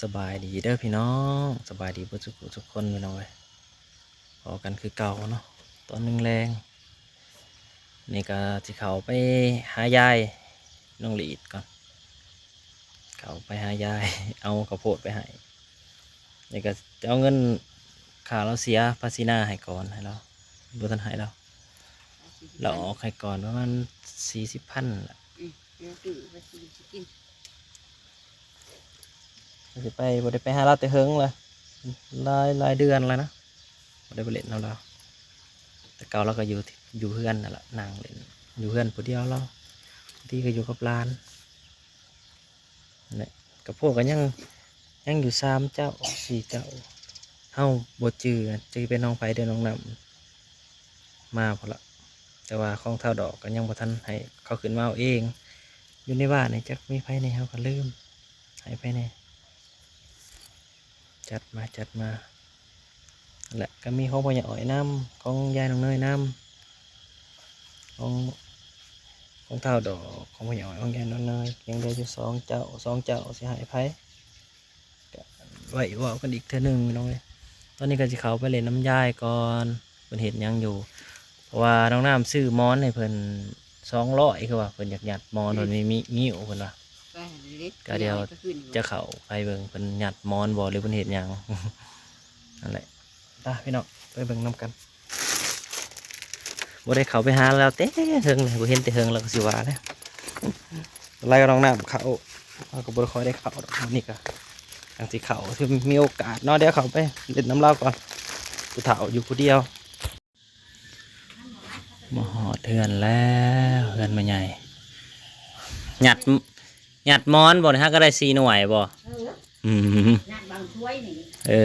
ສະບາຍດີເດີພີ່ນ້ອງ ສະບາຍດີເບິດສຸກທຸກຄົນພີ່ນ້ອງເອີຍ ພໍ້ກັນຄືເກົ່າເນາະ ຕອນແລງໆ ນີ້ກະຊິເຂົ້າໄປຫາຍາຍນ້ອງຫຼີດກ່ອນ ເຂົ້າໄປຫາຍາຍ ເອົາເຂົ້າໂພດໄປໃຫ້ ນີ້ກະຈະເອົາເງິນຄ່າລາວເສຍພາສີນາໃຫ້ກ່ອນ ໃຫ້ລາວ ບໍ່ທັນໃຫ້ລາວ ລາວອອກໃຫ້ກ່ອນປະມານສີ່ສິບພັນລະ ອືມ ແລ້ວຊື້ໄປຊື້ຊິກິນ ກໍຊິໄປ ບໍ່ໄດ້ໄປຫາລາວແຕ່ເຫິງລະ ຫຼາຍ ຫຼາຍເດືອນແລ້ວນະ ບໍ່ໄດ້ໄປຫຼິ້ນນຳລາວ ແຕ່ເກົ່າລາວກໍຢູ່ ຢູ່ເຮືອນນັ້ນລະ ນັ່ງຫຼິ້ນຢູ່ເຮືອນຜູ້ດຽວລາວ ບາງທີກໍຢູ່ກັບຫຼານ ແຫຼະ ກະພວກກໍຍັງ ຍັງຢູ່ສາມເຈົ້າ ສີ່ເຈົ້າ ເຮົາບໍ່ຈື່ ຈັກຊິເປັນຂອງໃຜເດີ ນ້ອງນ້ຳ ມາພຸ້ນລະ ແຕ່ວ່າຂອງທ້າວດອກກໍຍັງບໍ່ທັນໃຫ້ເຂົາຂຶ້ນມາເອົາເອງ ຢູ່ໃນບ້ານນີ້ຈັກມີໃຜແດ່ ເຮົາກໍລືມ ໃຫ້ໃຜແດ່ ຈັດມາ ຈັດມາ ແລະ ກໍມີຂອງພໍ່ໃຫຍ່ອ້ອຍນຳ ຂອງຍາຍນ້ອງເນີຍນຳ ຂອງ ຂອງທ້າວດອກ ຂອງພໍ່ໃຫຍ່ອ້ອຍ ຂອງຍາຍນ້ອງເນີຍ ຍັງເຫຼືອຢູ່ສອງເຈົ້າ ສອງເຈົ້າ ຊິໃຫ້ໃຜ ກະໄວ້ເວົ້າກັນອີກເທື່ອໜຶ່ງພີ່ນ້ອງເອີຍ ຕອນນີ້ກໍຊິເຂົ້າໄປຫຼິ້ນນຳຍາຍກ່ອນ ເພິ່ນເຮັດຫຍັງຢູ່ ເພາະວ່ານ້ອງນ້ຳຊື້ໝອນໃຫ້ເພິ່ນສອງຮ້ອຍ ຄືວ່າເພິ່ນຢາກຍັດໝອນ ເພິ່ນມີ ມີງິ້ວເພິ່ນວ່າ ກະດຽວຈະເຂົ້າໄປເບິ່ງເພິ່ນຍັດໝອນບໍ່ ຫຼືເພິ່ນເຮັດຫຍັງ ນັ້ນແຫຼະ ໄປພີ່ນ້ອງ ໄປເບິ່ງນຳກັນ ບໍ່ໄດ້ເຂົ້າໄປຫາລາວແຕ່ເຫິງເລີຍ ບໍ່ເຫັນແຕ່ເຫິງ ລາວກໍຊິວ່າແລ້ວ ລາວກັບນ້ອງນ້ຳເຂົ້າ ເຮົາກໍບໍ່ຄ່ອຍໄດ້ເຂົ້າດອກ ມື້ນີ້ກໍຈັ່ງຊິເຂົ້າ ຄືມີໂອກາດເນາະ ດຽວເຂົ້າໄປຫຼິ້ນນຳລາວກ່ອນ ຜູ້ເຖົ້າຢູ່ຜູ້ດຽວ ມາຮອດເຮືອນແລ້ວ ເຮືອນແມ່ໃຫຍ່ ຍັດ ຍັດໝອນບໍ່ນີ້ ຫາກໍໄດ້ສີ່ໜ່ວຍບໍ່? ເອີ ອືມ ຍັດບາງຖ້ວຍນີ້ ເອີ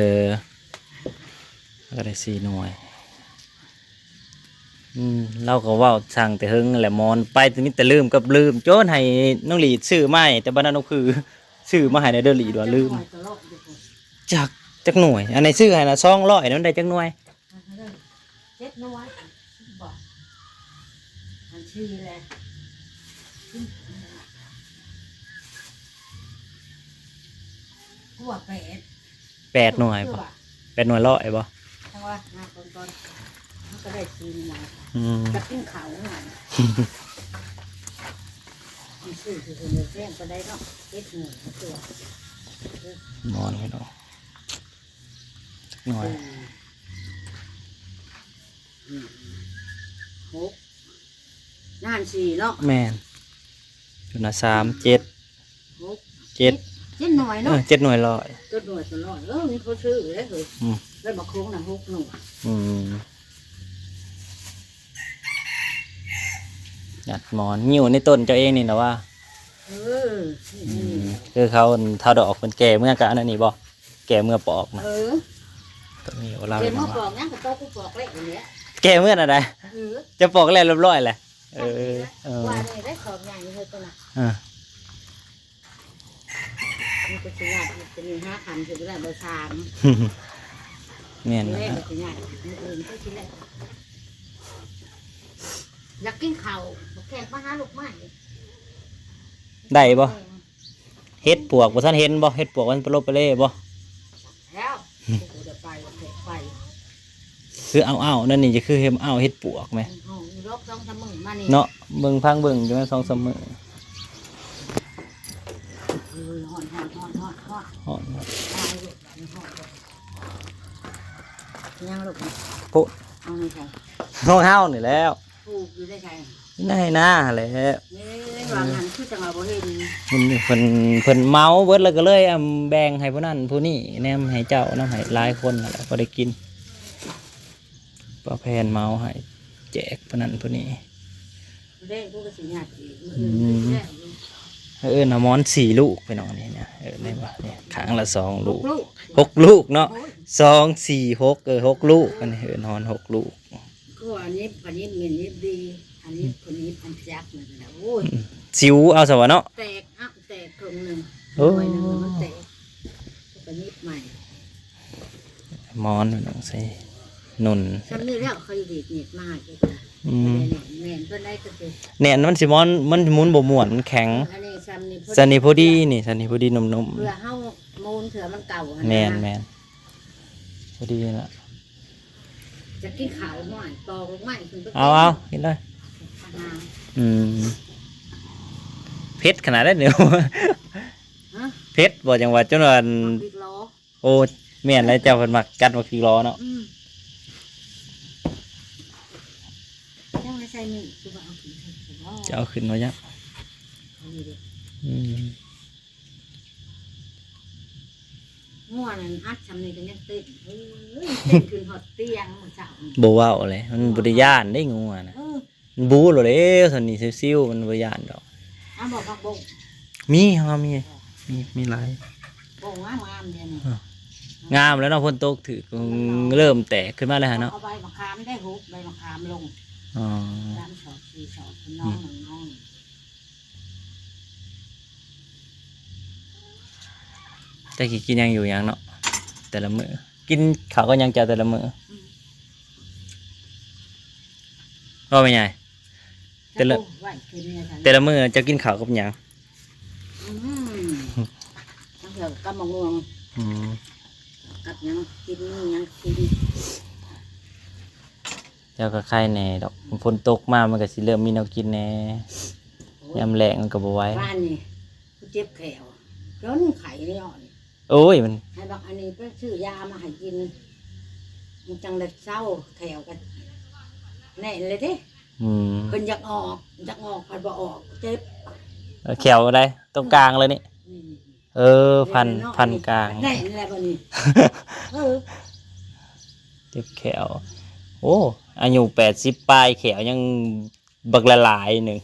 ກໍໄດ້ສີ່ໜ່ວຍ ອືມ ລາວກໍເວົ້າສັ່ງແຕ່ເຫິງແຫຼະ ໝອນໄປມີແຕ່ລືມກັບລືມ ຈົນໃຫ້ນ້ອງຫຼີດຊື້ມາໃຫ້ ແຕ່ບັດນັ້ນນ້ອງຜືຊື້ມາໃຫ້ແດ່ເດີ ຫຼີດວ່າລືມ ຈັກ ຈັກໜ່ວຍ ອັນນີ້ຊື້ໃຫ້ນະສອງຮ້ອຍ ມັນໄດ້ຈັກໜ່ວຍ? ເຈັດໜ່ວຍ ບໍ່ ອັນສີ່ແຫຼະ ກວ່າແປດ ແປດໜ່ວຍບໍ່? ແປດໜ່ວຍຮ້ອຍບໍ່? ຈັ່ງວ່າ ນັບເບິ່ງກ່ອນ ມັນກໍໄດ້ສີ່ໜ່ວຍ ອືມ ຈະກິນເຂົ້າຫຍັງ ມັນຊື້ຄືເພິ່ນແພງປານໃດເນາະ ເຈັດໜ່ວຍ ຕົວ ໝອນເນາະ ຈັກໜ່ວຍ ອືມ ຫົກ ນານສີ່ເນາະ ແມ່ນ ຈຸນນະສາມ ເຈັດ ຫົກ ເຈັດ ເຈັດໜ່ວຍ ເອີ ເນາະ ເຈັດໜ່ວຍຮ້ອຍ ເຈັດໜ່ວຍກໍຮ້ອຍ ເອີ ມີຜູ້ຊື້ເດ້ເຮີ້ຍ ອືມ ແລ້ວບັກໂຄງນະຫົກໜ່ວຍ ອືມ ຍັດໝອນ ງິ້ວໃນຕົ້ນເຈົ້າເອງນີ້ນະວ່າ ເອີ ອືມ ຄືເຂົາ ທ້າວດອກເພິ່ນແກ່ເມືອກະອັນນັ້ນນີ້ບໍ່? ແກ່ເມືອປອກນະ ເອີ ໂຕນີ້ວ່າລາວ ແກ່ເມືອປອກຫຍັງ ກໍໂຕກູປອກແລ້ວນີ້ແຫຼະ ແກ່ເມືອນັ້ນໃດ ເອີ ຈະປອກແລ້ວຮຽບຮ້ອຍແຫຼະ ເອີ ເອີ ວ່ານີ້ໄດ້ຂອງໃຫຍ່ເຮີ້ຍຕົວນະ ເອີ ມັນກໍຊິຍາກອີກ ຕົວນີ້ຫາຄັນຊິໄດ້ບໍ່ສາມ ແມ່ນ ແລ້ວກໍຊິຍາກອີກ ມື້ອື່ນກໍຊິໄດ້ ຢາກກິນເຂົ້າ ບັກແຂກມາຫາລູກໄມ້ ໄດ້ບໍ່? ເຫັດປວກບໍ່ທັນເຫັນບໍ່? ເຫັດປວກມັນປະໂລບປະເລບໍ່? ແລ້ວ ບໍ່ໄດ້ໄປ ບໍ່ໄດ້ໄປ ຄືເອົາໆ ນັ້ນນີ້ ຈະຄືເຫັດເອົາເຫັດປວກແມະ ເນາະ ເບິ່ງພັງເບິ່ງຢູ່ແມ່ນສອງສາມມື້ ເອີ ຮ້ອນໆໆໆໆ ຮ້ອນ ຮ້ອນ ຕາຍໂລດ ຮ້ອນ ຍັງລູກ ໂພດ ເອົາໃນໃສ ຂອງເຮົານີ້ແລ້ວ ປູກຢູ່ໃນໃສ ໃນໄຮ່ນາຫັ້ນແຫຼະ ເອີ ວ່າຫັ້ນຄືຈັ່ງວ່າບໍ່ເຫັນ ເພິ່ນ ເພິ່ນ ເພິ່ນເໝົາເບິດ ແລ້ວກໍເລີຍ ອຳ ແບ່ງໃຫ້ຜູ້ນັ້ນຜູ້ນີ້ ແນມໃຫ້ເຈົ້ານຳ ໃຫ້ຫຼາຍຄົນຫັ້ນແຫຼະ ພໍໄດ້ກິນ ປ້າແພນເໝົາໃຫ້ ແຈກຜູ້ນັ້ນຜູ້ນີ້ ແລງພວກກໍຊິຍາກອີກ ອືມ ມື້ອື່ນເອີ້ນເອົາໝອນສີ່ລູກ ພີ່ນ້ອງ ນີ້ນະ ເອີ ແມ່ນບໍ່ ນີ້ ຂ້າງລະສອງລູກ ຫົກລູກ ຫົກລູກເນາະ ໂອ້ຍ ສອງ ສີ່ ຫົກ ເອີ ຫົກລູກ ອັນນີ້ເອີ້ນໝອນຫົກລູກ ກໍອັນນີ້ ອັນນີ້ແມ່ນນີ້ດີ ອັນນີ້ ອືມ ອັນນີ້ອັນຈັກນັ້ນນະ ໂອ້ຍ ອືມ ຊິວເອົາຊະວ່າເນາະ ແຕກ ເອົາ ແຕກເຄິ່ງໜຶ່ງ ໂອ້ ໜ່ວຍໜຶ່ງມັນແຕກ ກໍຍິບໃໝ່ ໝອນໜັງໃສ່ໜຸ່ນ ຊ່ຳນີ້ແລ້ວ ເຂົາດີດນິບມາໃຫ້ ອືມ ແໜ້ນປານໃດກໍຄື ແໜ້ນ ມັນຊິໝອນ ມັນໝຸນບໍ່ມ່ວນ ມັນແຂງ ອັນນີ້ຊ່ຳນີ້ພໍ ຊ່ຳນີ້ພໍດີ ນີ້ ຊ່ຳນີ້ພໍດີ ນຸ່ມໆ ເພື່ອເຮົາໝູນ ເທື່ອມັນເກົ່າຫັ້ນນະ ແມ່ນໆ ພໍດີລະ ຈະກິນເຂົ້າ ຫ້ວຍ ປອກດອກໄມ້ຂຶ້ນໄປ ເອົາໆ ກິນເລີຍ ອືມ ເຜັດຂະໜາດໃດນີ້ ຮະ ເຜັດບໍ່ ຈັ່ງວ່າ ຈົນວ່າ ໝາກພິກລໍ ໂອ້ ແມ່ນແລ້ວ ເຈົ້າເພິ່ນມັກກັດໝາກພິກລໍເນາະ ອືມ ຍັງໄດ້ໃສ່ມີດ ຄືວ່າເອົາຂຶ້ນໃສ່ບໍ່ ຈະເອົາຂຶ້ນບໍ່ ເອົານີ້ເດ້ ອືມ ງົວນັ້ນອັດຊ່ຳນີ້ກໍຍັງເຕັ້ນ ໂອ້ຍ ເຕັ້ນຂຶ້ນຮອດຕຽງມື້ເຊົ້ານີ້ ບໍ່ເວົ້າເລີຍ ມັນບໍ່ໄດ້ຢ້ານເດ້ງົວນະ ເອີ ມັນບູໂລດເດ້ ສ່ວນນີ້ຊິວໆ ມັນບໍ່ຢ້ານດອກ ເອົາບໍ່ ຜັກບົ້ງ ມີ ເຮົາມີ ມີ ມີຫຼາຍ ໂອ້ ງາມໆ ດຽວນີ້ ເອີ ງາມແລ້ວເນາະ ຝົນຕົກຖືກ ເລີ່ມແຕກຂຶ້ນມາແລ້ວຫັ້ນເນາະ ເອົາໃບມະຂາມໄດ້ ຮຸບໃບມະຂາມລົງ ອໍ ສາມສອບ ສີ່ສອບ ນ້ອງໆ ຈັກຊິກິນຫຍັງຢູ່ຫຍັງເນາະ ແຕ່ລະມື້ ກິນເຂົ້າກັບຫຍັງເຈົ້າແຕ່ລະມື້ ອືມ ເວົ້າແມ່ໃຫຍ່ ແຕ່ລະ ແຕ່ລະມື້ເຈົ້າກິນເຂົ້າກັບຫຍັງ ອືມ ກັບໝາກມ່ວງ ອືມ ກັບຫຍັງກິນ ມີຫຍັງກິນ ເຈົ້າກໍໄຄແດ່ດອກ ຝົນຕົກມາມັນກໍຊິເລີ່ມມີແນວກິນແດ່ ໂອ້ຍ ຍາມແລ້ງມັນກໍບໍ່ໄຫວ ວານນີ້ ເຈັບແຂ້ວ ຈົນໄຂ້ຍ້ອນ ໂອ້ຍ ມັນ ໃຫ້ບັກອັນນີ້ໄປຊື້ຢາມາໃຫ້ກິນ ມັນຈັ່ງໄດ້ເຊົາ ແຂ້ວກໍແໜ້ນເລີຍເດ້ ອືມ ເພິ່ນຢາກອອກ ຢາກອອກພັດບໍ່ອອກ ເຈັບ ເອີ ແຂ້ວໃດ ຕົງກາງເລີຍນີ້ ນີ້ ເອີ ພັນ ແໜ້ນເນາະ ພັນກາງ ແໜ້ນແລ້ວບັດນີ້ ເອີ ເຈັບແຂ້ວ ໂອ້ ອາຍຸແປດສິບປາຍ ແຂ້ວຍັງ ບັກຫຼາຍໆ ໜຶ່ງ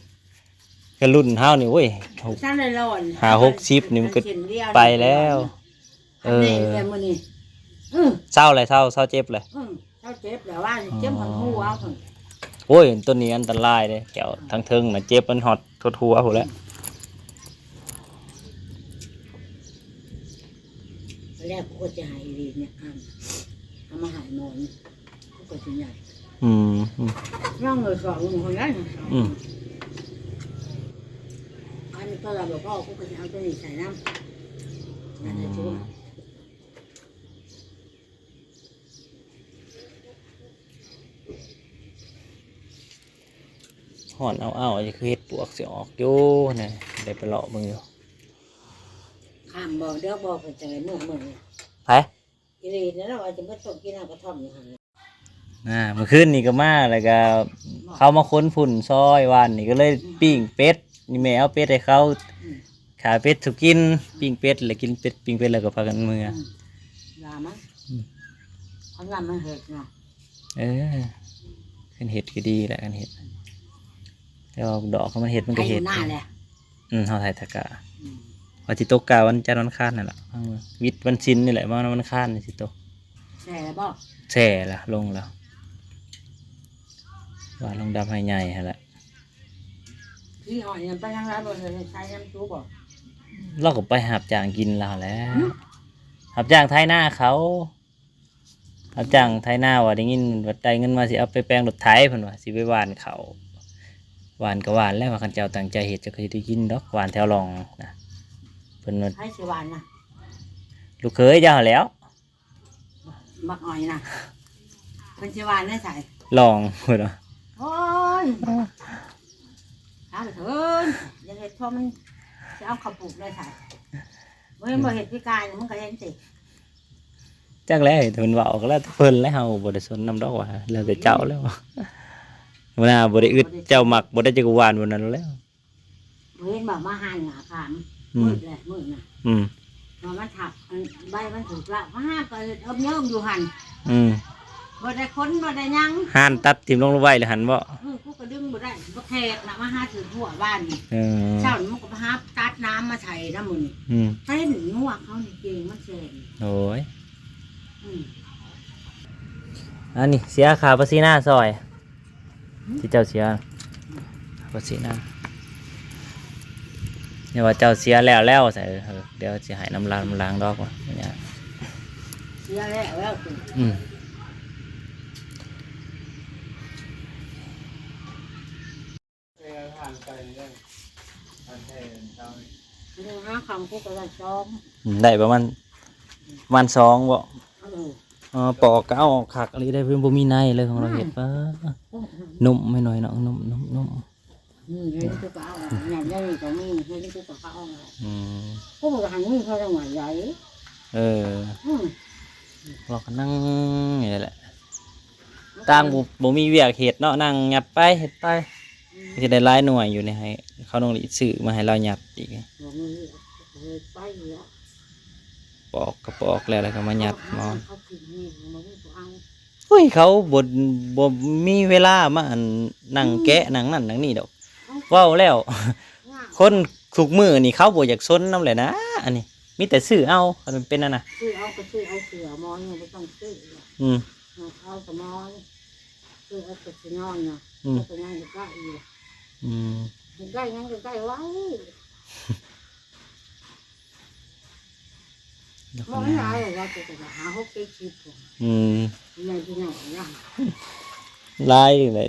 ກະລຸ້ນເຮົານີ້ ໂອ້ຍ ຊັ້ນລະຫຼອນ ຫ້າຫົກສິບນີ້ມັນກໍໄປແລ້ວ ເອີ ແໜ້ນແລ້ວມື້ນີ້ ເອີ ເຊົາແລ້ວ ເຊົາ ເຊົາເຈັບແລ້ວ ເອີ ເຊົາເຈັບແລ້ວ ວ່ານີ້ເຈັບຮອດຫົວພຸ້ນ ໂອ້ຍ ໂຕນີ້ອັນຕະລາຍເດ້ ແຂ້ວທາງເທິງນະ ເຈັບມັນຮອດ ຮອດຫົວພຸ້ນແຫຼະ ແລ້ວກູກໍຈະໃຫ້ອີ່ຫຼີນີ້ ເອົາມາໃຫ້ໝໍນີ້ ກູກໍຊິໃຫຍ່ ອືມ ອືມ ລອງເລີຍສອງໜຶ່ງຄົນນັ້ນ ອືມ ອັນນີ້ກໍລະບໍ່ພໍ ກູກໍຊິເອົາໂຕນີ້ໃສ່ນຳ ອືມ ອັນນີ້ຖືວ່າ ຮ້ອນເອົາໆ ຄືເຫັດປວກຊິອອກຢູ່ນະ ໄດ້ໄປເລາະເບິ່ງຢູ່ ຂ້າມບໍ່ ເດີບໍ່ ເພິ່ນຈັ່ງໄດ້ເມືອມື້ນີ້ ໃຜ? ອີ່ຫຼີນັ້ນລະ ວ່າຈະມາຕົ້ມກິນນ້ຳກະທ່ອມຢູ່ຫັ້ນ ອ່າ ມື້ຄືນນີ້ກໍມາ ແລ້ວກໍເຂົາມາຂົນຝຸ່ນຊອຍ ວານນີ້ກໍເລີຍ ອືມ ປີ້ງເປັດ ນີ້ແມ່ເອົາເປັດໃຫ້ເຂົາ ອືມ ຂ້າເປັດສູ່ກິນ ປີ້ງເປັດ ແລ້ວກິນເປັດ ປີ້ງເປັດ ແລ້ວກໍພາກັນເມືອ ອືມ ຢ່າມັນ ອືມ ເຂົານຳມາເຮັດນະ ເອີ ຄັນເຮັດກໍດີແຫຼະ ຄັນເຮັດ ແຕ່ວ່າດອກມັນເຮັດ ມັນກໍເຮັດ ໄຖຢູ່ນາແຫຼະ ອືມ ເຮົາໄຖຕະກາ ອືມ ວ່າຊິຕົກກະວັນຈັນວັນຄານນັ້ນລະ ເອົາ ວິດວັນສິນນີ້ແຫຼະ ມາວັນຄານນີ້ຊິຕົກ ແຊ່ແລ້ວບໍ່? ແຊ່ລະ ລົງແລ້ວ ວ່າລົງດຳໄຮ່ໃຫຍ່ຫັ້ນແຫຼະ ພີ່ອ້ອຍຍັງໄປທາງໃດບໍ່? ເຮັດໃສ່ນຳຕູບໍ່? ລາວກໍໄປຮັບຈ້າງກິນລາວແຫຼະ ຫື? ຮັບຈ້າງໄຖນາເຂົາ ຮັບຈ້າງໄຖນາ ວ່າໄດ້ຍິນວ່າໄດ້ເງິນມາຊິເອົາໄປແປງລົດໄຖ ເພິ່ນວ່າຊິໄປຫວ່ານເຂົ້າ ຫວ່ານກໍຫວ່ານແລ້ວ ວ່າຄັນເຈົ້າຕັ້ງໃຈເຮັດ ເຈົ້າກໍຊິໄດ້ກິນດອກ ຫວ່ານແຖວຮ່ອງນະ ເພິ່ນວ່າ ໃຜຊິຫວ່ານນະ? ລູກເຂີຍເຈົ້າຫັ້ນແຫຼ້ວ ບັກອ້ອຍນະ ເພິ່ນຊິຫວ່ານໃນໃສ? ຮ່ອງພຸ້ນເນາະ ໂອ້ຍ ຫາເຖິງ ຢ່າເຮັດ ເພາະມັນຊິເອົາເຂົ້າປູກໃນໃສ? ບໍ່ເຫັນ ອືມ ບໍ່ເຮັດ ປີກາຍນີ້ ມຶງກໍເຫັນຕິ. ຈັກແຫຼະ ເພິ່ນເວົ້າກໍແລ້ວແຕ່ເພິ່ນແຫຼະ ເຮົາບໍ່ໄດ້ສົນນຳດອກວ່າ ແລ້ວແຕ່ເຈົ້າແລ້ວ ບໍ່ໜ້າ ບໍ່ໄດ້ອຶດ ບໍ່ໄດ້ ເຈົ້າມັກບໍ່ໄດ້ ເຈົ້າກໍຫວ່ານບ່ອນນັ້ນແລ້ວ. ບໍ່ເຫັນບໍ່ ມາຫັ້ນໜ້າຂາມ ອືມ ມືດແຫຼະມື້ນະ ອືມ ວ່າມັນທັບ ອັນໃບມັນຖືກລາກ ມາຫາກໍເຮັດເອີບເຍີ້ມຢູ່ຫັ້ນ ອືມ ບໍ່ໄດ້ຂົນບໍ່ໄດ້ຫຍັງ ຮ້ານຕັດຖິ້ມລົງໄວ້ແລ້ວຫັ້ນບໍ່? ເອີ ກູກໍດຶງບໍ່ໄດ້ ບັກແຂກນະມາຫາຖືກຫົວບ້ານນີ້ ເອີ ເຊົ້ານີ້ມັນກໍມາຫາຕັດນ້ຳມາໃສ່ນຳມື້ນີ້ ອືມ ເຕັ້ນງົວເຂົານີ້ເກັ່ງ ມັນແຊງ ໂອ້ຍ ອືມ ອັນນີ້ເສຍຄ່າພາສີນາຊອຍ ທີ່ເຈົ້າເສຍ ພາສີນາ ຢ່າວ່າເຈົ້າເສຍແລ້ວແລ້ວໃສ ເອີ ດຽວຊິໃຫ້ນຳລາວນຳລາງດອກວ່າ ເສຍແລ້ວແລ້ວ ອືມ ຫາຄຳ ກູກໍໄດ້ສອງ ອືມ ໄດ້ປະມານ ປະມານສອງບໍ? ເອີ ເອີ ປອກກໍເອົາອອກຄັກອີ່ຫຼີໄດ໋ ບໍ່ມີໃນເລີຍຂອງລາວເຮັດ. ອືມ ປ້າ ນຸ້ມແມ່ນຫຍັງເນາະ ນຸ້ມ ນຸ້ມ ນຸ້ມ. ອືມ ເຮັດຄືກໍເອົາອອກ ຍາດໄດ້ກໍມີ ເຮັດຄືກໍເອົາອອກ. ອືມ ຜູ້ບໍ່ທັນມີເຂົາຈັງຫວະໃຫຍ່. ເອີ ອືມ ລາວກໍນັ່ງນີ້ແຫຼະ ຕ່າງບໍ່ ບໍ່ມີວຽກເຮັດເນາະ ນັ່ງຫຍັດໄປເຮັດໄປ. ອືມ ຊິໄດ້ຫຼາຍໜ່ວຍຢູ່ນີ້ ໃຫ້ເຂົານ້ອງຫຼີຊື້ມາໃຫ້ລາວຫຍັດອີກ. ບໍ່ມີວຽກເຮັດໄປແລ້ວ ປອກກໍປອກແລ້ວ ແລ້ວກໍມາຫຍັດໝໍ. ເຂົາກິນນີ້ ບໍ່ມີຜູ້ເອົາ. ໂອ້ຍ ເຂົາບໍ່ ບໍ່ມີເວລາມາ ອັນ ນັ່ງແກະ ອືມ ນັ່ງນັ້ນນັ່ງນີ້ດອກ. ເອົ້າ ເວົ້າແລ້ວ ຍາກ ຄົນທຸກມື້ນີ້ເຂົາບໍ່ຢາກສົນນຳແຫຼະນະ. ອັນນີ້ມີແຕ່ຊື້ເອົາ ຄັນມັນເປັນນັ້ນນະ ຊື້ເອົາກໍຊື້ເອົາເສື້ອໝໍ ຍັງບໍ່ຕ້ອງຊື້. ອືມ ເອົາແຕ່ໝໍ ຊື້ເອົາແຕ່ຊິນອນນະ. ອືມ ເຂົາກໍຍັງຢາກໄດ້ຢູ່. ອືມ ຢາກໄດ້ຫຍັງກໍໄດ້ໄວ. ບໍ່ຫຼາຍ ວ່າຈະຫາຫົກເຈັດສິບພຸ້ນ. ອືມ ແມ່ນພີ່ນ້ອງນະ ຫຼາຍແຫຼະ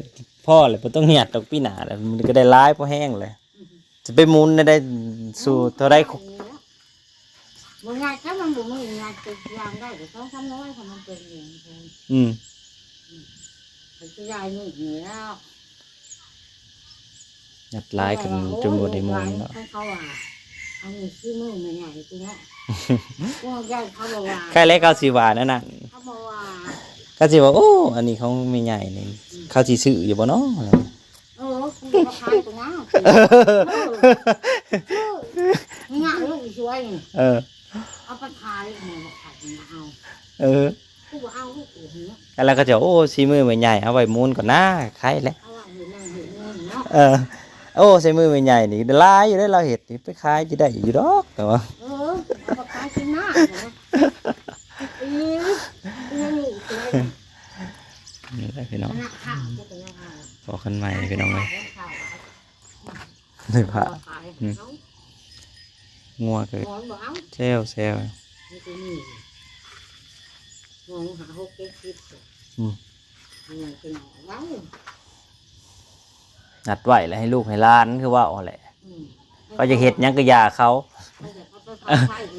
ພໍແຫຼະ ບໍ່ຕ້ອງຫຍັດດອກ ປີໜ້າແຫຼະ ມັນກໍໄດ້ຫຼາຍພໍແຮງແຫຼະ. ອືມ ຈະໄປໝູນໄດ້ ສູ່ເທົ່າໃດ? ບໍ່ຫຍັດ ຖ້າມັນບໍ່ມີຫຍັດ ກໍຢ່າງໄດ້ກໍສອງສາມຮ້ອຍ ຖ້າມັນເປັນເອງ. ອືມ ອືມ ກໍຊິໄດ້ມື້ນີ້ແລ້ວ. ຫຍັດຫຼາຍຂຶ້ນຈົນບໍ່ໄດ້ໝູນເນາະ. ເຂົາວ່າ ອັນນີ້ຄືມືແມ່ໃຫຍ່ຕິເນາະ. ພວກຍາດເຂົາບໍ່ວ່າ ໃຄແລ້ວເຂົາຊິວ່າແນວນັ້ນ. ເຂົາບໍ່ວ່າ ເຂົາຊິວ່າ ໂອ້ ອັນນີ້ຂອງແມ່ໃຫຍ່ນີ້ ອືມ ເຂົາຊິຊື້ຢູ່ບໍ່ເນາະ? ເອີ ກູມາຂາຍຕົວນັ້ນ ເອີ ຊື້ ນີ້ນະ ລູກອີ່ສວຍນີ້ ເອີ ເອົາໄປຂາຍ ແມ່ບອກຂາຍ ເອົາ ເອີ ກູບໍ່ເອົາ ກູເນາະ. ແລ້ວເຂົາເຈົ້າ ໂອ້ ສີມືແມ່ໃຫຍ່ ເອົາໄວ້ໝູນກ່ອນນາ ຂາຍແຫຼະ ເອົາໄວ້ໃຫ້ນາງເຮັດເງິນເນາະ. ເອີ ໂອ້ ໃສ່ມືແມ່ໃຫຍ່ນີ້ຫຼາຍຢູ່ເດ້ ລາວເຮັດນີ້ ໄປຂາຍຊິໄດ້ຢູ່ດອກ ແຕ່ວ່າ ເອີ ເອົາໄປຂາຍກິນນາ ອີ ອີຫຍັງນີ້ອີກ ນີ້ແຫຼະພີ່ນ້ອງ ຄະນະຂ້າວ ພໍກັນໃໝ່ພີ່ນ້ອງເອີຍ ໄດ້ພາ ອືມ ງົວກໍແຊວໆ ອືມ ອັດໄວ້ແລ້ວໃຫ້ລູກໃຫ້ຫຼານ ຄືເວົ້າຫັ້ນແຫຼະ ອືມ ເຂົາຢາກເຮັດຫຍັງກໍຢ່າເຂົາ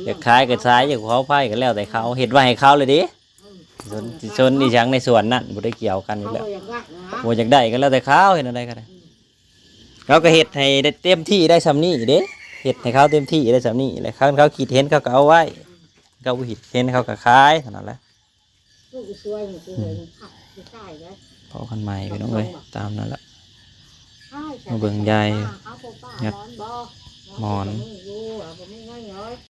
ຢາກຂາຍກໍຂາຍ ຢາກເຜົາໄຟກໍແລ້ວແຕ່ເຂົາ ເຮັດໄວ້ໃຫ້ເຂົາເລີຍເດ້. ອືມ ສົນ ຊິສົນອີຫຍັງໃນສວນນັ້ນ ບໍ່ໄດ້ກ່ຽວກັນຢູ່ແລ້ວ ບໍ່ຢາກໄດ້ກໍແລ້ວແຕ່ເຂົາ ເຮັດແນວໃດກໍໄດ້ ອືມ ເຂົາກໍເຮັດໃຫ້ໄດ້ເຕັມທີ່ໄດ້ສ່ຳນີ້ເດ້ ເຮັດໃຫ້ເຂົາເຕັມທີ່ໄດ້ສ່ຳນີ້ແຫຼະ ຄັນເຂົາຄິດເຫັນເຂົາກໍເອົາໄວ້ ເຂົາບໍ່ຄິດເຫັນເຂົາກໍຂາຍເທົ່ານັ້ນແຫຼະ ອືມ ພໍກັນໃໝ່ພີ່ນ້ອງເອີຍ ຕາມນັ້ນລະ ມາເບິ່ງຍາຍຫຍັດໝອນ.